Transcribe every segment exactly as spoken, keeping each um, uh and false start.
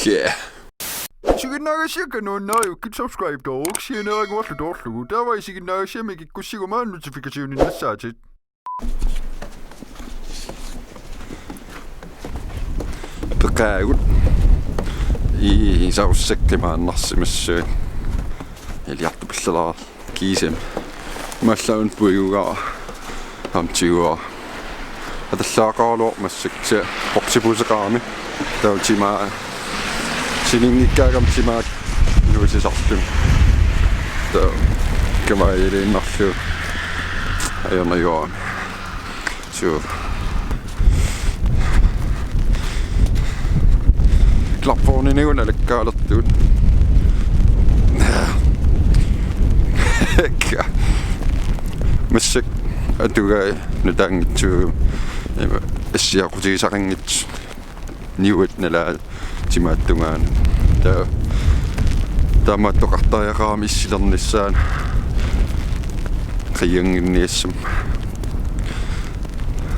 Yeah. Isiginnaagassiakka nuannariukkit subscribe-toruk sianeeraguarlu toorlugu. Taava isiginnaagassiami kikkussiguma notification-innassaatit. Peqaagut. Ii, saussekki maannarsimassuit. Iliartupallalaar kiisami. Mallaun puigugaa. Amtiua. Atallaaqaraluaq massakkut oqsipuseqarami. Taava timaa. Sininngikkaangami timaat nuisisarluni. Taava. Kamaajiliinnarlugu. Ajornajuarami. Suu. Klappoorninigun alakkaalertugut. Massakkut atugai nutaanngitsuugami. Ima assiaqutigisaqanngitsut. Niuat nalaat timaattungaanut. Taava taamaattoqartariaqarami issilernissaanut. Qiiannginniassama.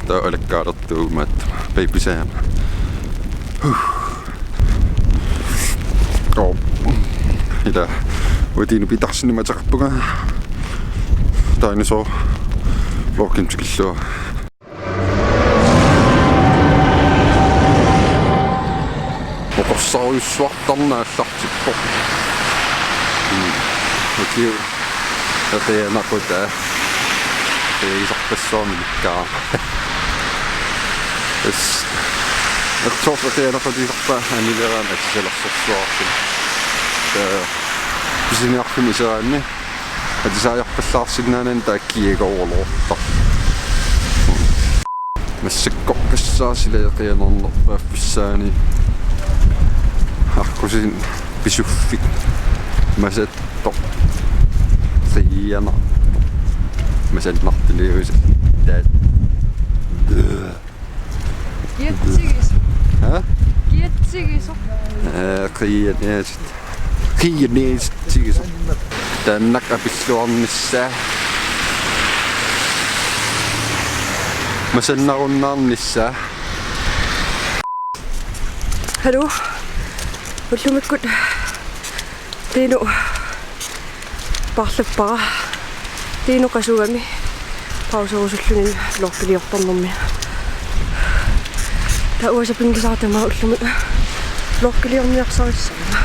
Taava alakkaalertuumaat. Baby Sam. Huh. Oh. Ila. Uatini pitarsinni mateqarpunga. Dinosaur. Vlogimut tikillugu. Oqorsarujussuartarneq aallartippoq. Mm. Ukiu. Eqianaqutaa. Eqiisarpassuarnik ikkaa. Es. Ertoq eqianaqutisarpaa anileraanni assisalersorsuarput. Eh, pisiniarfimmi iseraanni. Atisaajarpallaarsinnaanani taakkiigoorluartoq. Massakkorpassaaq sila eqianarnerpaaffissaani. Aqqusineq pisuffik. Masattoq. Qiianaq. Masannartuliusi. Taat. Kiatsigisoq. Ha? Kiatsigisoq. Eh, qiianiasit. Qiianiasit tigisoq. Taanna apilluarnissaa. Masannarunnaarnissaa. Hallo. Ullumikkut Tiinu paarlappara. Tiinu qasugami pauserusulluni vloggiliortarnermi. Taava uanga sapinngisaarama ullumi vloggiliorniarsarissavara.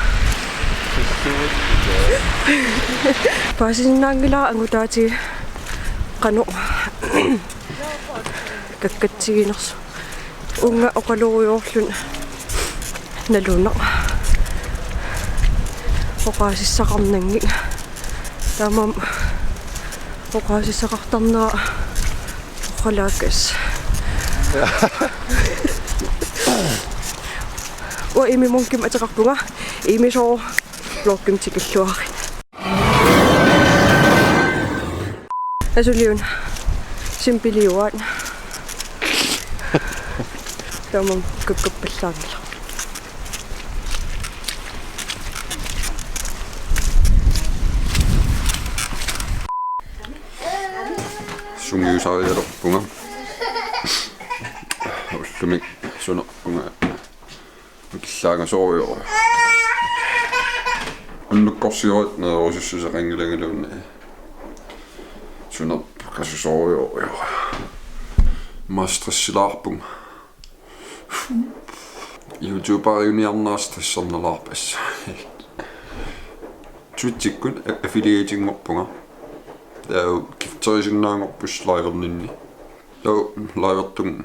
Paasisinnaanngilara angutaatigut qanoq kakkatsiginersoq. Uunga oqaluurujoorluni nalunaq. Oqaasissaqarnanngilaq. Taamaammat oqaasissaqartarnera oqalaakas. Uanga Imi Munkimik ateqarpunga. Imi, soorlu vloggimut tikilluarit. Asuliuna. Simpeliuaat. Taamaammat kakkappallaanngilaq. Sungiusarialerpunga. Ullumi sunerpunga. Killaangasorujoq. Unnukkorsiuat neerusussuseqanngilanngilaunni. Sunerput qasusorujorujoq. Ima stressilaarpunga. YouTuberiuniarnera stressernalaarpoq assut. Twitchikkut affiliatinngorpunga. Taava gifterisinnaanngorpusi liverninni. Taava livertunga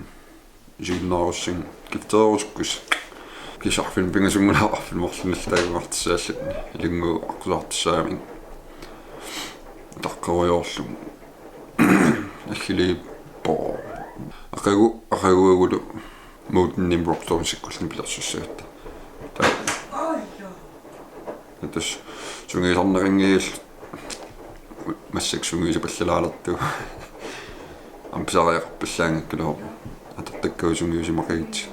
isiginnaarussaanga gifteerusukkusi. Kisianni arfineq-pingasunnguaq arfineq-marlunnik taaguartussaallutik. Ilanngullugit aqqusaartussaagamik. Taqqerujoorlugu. Agiliippoq. Aqagu, aqaguagulu Mountain Rock Townsikkulluunniit pilersussagatta. Taava. Tassa sungiusarneqanngilaq massakkut sungiusipallalaalertugut. Aamma pisariaqarpallaanngikkaluarpoq. Atortakkavut sungiusimaqigit.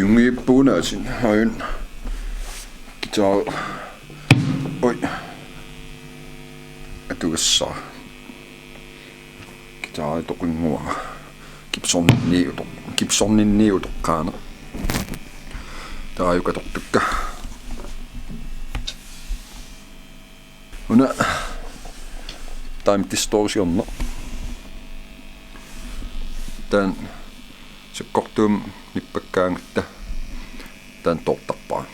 Jungiippugunaasin, ajun. Guitar. Oj. Atugassara. Guitar toqinguara. Gibsoninnii utoq-, Gibsoninnii utoqqaaneq. Taava ajuka atortukka. Una time distortionerneq. Taanna sakkortuumik nippakkaangatta taanna toortarpara.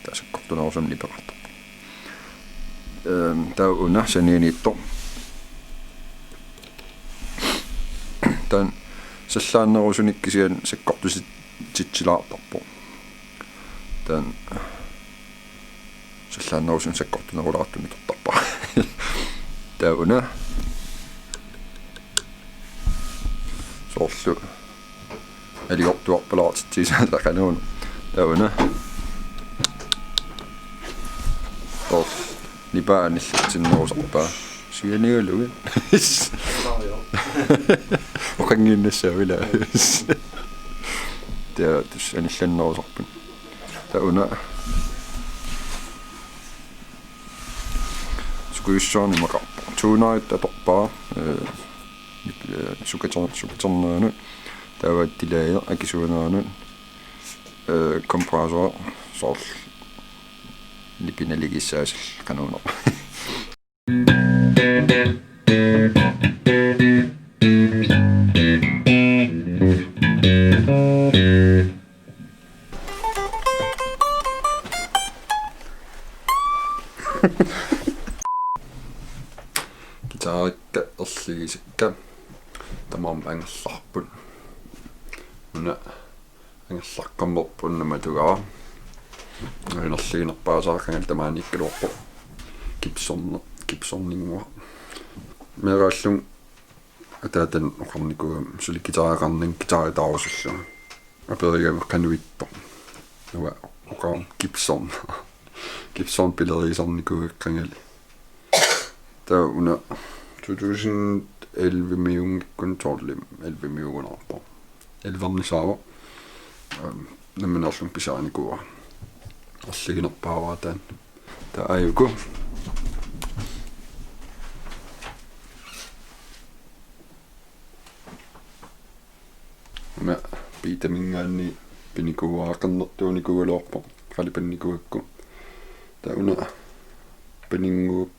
Taava sakkortunerusumik nipeqartarpoq. Ehm, taava una sanianiittoq. Taanna sallaannerusunik kisianni sakkortusitsilaartarpoq. Taanna sallaannerusunik sakkortunerulaartumik tortarpara. Taava una soorlu aliortuarpalaartitsiisaataqanuun. Taava una. Soorlu nipaa anillatsinnerusarpaa. Sianigalugu. Oqanngiinnassaaq ila. Taava tassa anillannerusarput. Taava una. Sukujussuarnik imaqarpoq. Tuunarit atorpara, eh, eh, sukater-, sukaterneranut. Taava delay akisuuneranut. Eh, kompressor soorlu nipi naligiissaasillu qanuuneq. Guitarikka erligisakka tamarmik angerlarput. Una angerlaqqammerput una matugara. Erliginerpaasara qangali tamaaniikkaluarpoq. Gibson, Gibsoninngua. Meeraallunga ataatani oqarnikuugama suli guitareqarnanga guitaritaarusullunga. Aperigama qanoq ippoq. Uanga oqarama Gibson. Gibson pilerigisarnikuugakku qangali. Taava una to tusind elleve-miunngikkuni tolv elleve-miugunarpoq. Elleve-rnissaavoq. Ehm, nammineerlunga pisiarinikuuara. Erliginerpaavara taanna. Taava aajuku. Una Betaminngaanniit pinikuuara, qernertuunikuugaluarpoq qalipannikuugakku. Taava una Paninnguup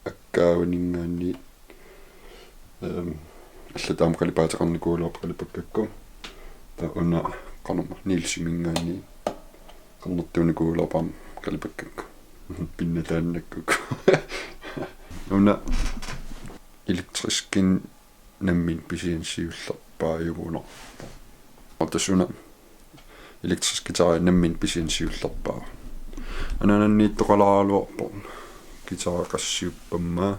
Akkaavaninngaanniit, ehm, allatut aamma qalipaateqarnikuugaluarpoq qalipakkakku. Taava una qanormaa Nielsiminngaanniit qernertuunikuugaluarpoq aamma qalipakkakku. Pinnataannakkukku. Una elektriskin nammineq pisianik siullerpaajugunarpoq. Tassa una elektrisk guitari nammineq pisianik siullerpaaq. Anaananniittoqalaaraluarpoq guitari qassiuppammaa.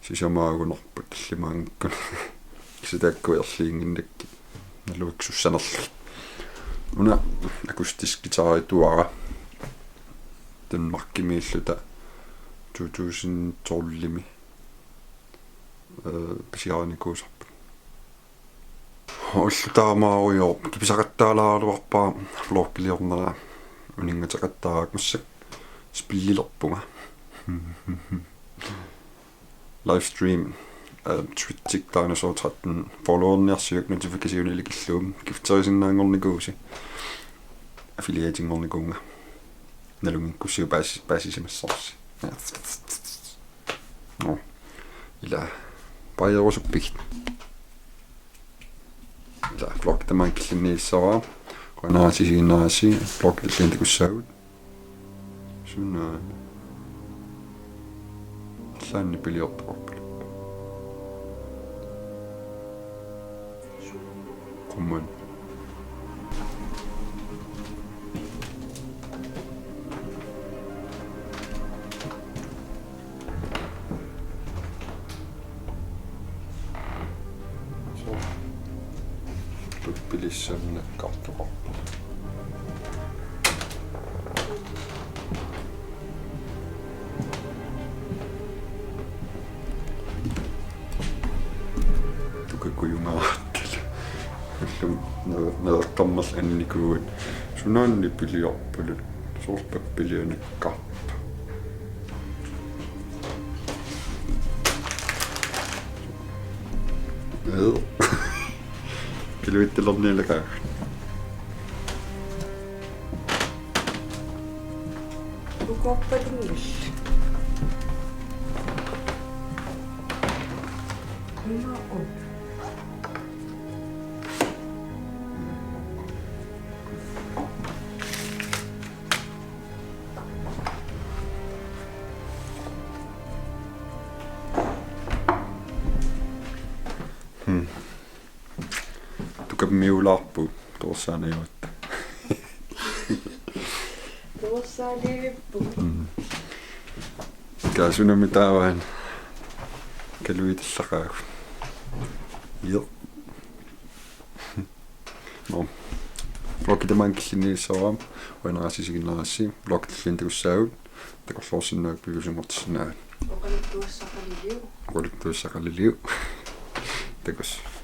Sisamaagunarpoq tallimaanngikkuni. Kisianni taakku erliginnginnakkit naluaksussanerlugit. Una akustisk guitarituara. Danmarkimiilluta to tusind tolv-imi. Eh, pisiarinikuusarput. Ulloq taamaarujoorpoq, kipisaqattaalaaraluarpara vloggiliornera, uninngateqattaarakku massakkut spillilerpunga. Livestream, eh, Twitchik Dinosaur tretten, followerniarsiuk notificationilikillugu, gifterisinnaanngornikuusi. Affiliatinngornikuuvunga. Nalunngikkussiuk paasi-, paasisimassavarsi. Nå. Ila pajerusuppigit. Ila vlog tamaanga killinniissavara. Qujanaq isiginnaarassi, vlog killian takussaagut. Suna. Allaanni piliortoqarput. Qumman. Pilissamik nakkartoqarpoq. Tukakujungaartala. Ullumi nere-, nere- Tammal annikuuat sunaanni piliorpalut, soorlu pappilianakkaarpa. Ee. Kaluittulernialakaagut. Ukoorpalinngillat. Ima on. Hmm. Tukammiulaarpugut toorsaanajuatta. Toorsaaliivippugut. Mm. Kaasunami taavaana kaluitillaqaagut. Jo. Nå. Vloggi tamaanga killinniassavara, uanga Narsisiginnarassi, vloggi killinni takussaagut, takorloorsinnaavat piviusunngortissinnaavat. Oqaluttuassaqaliliu. Oqaluttuassaqaliliu. Takuss.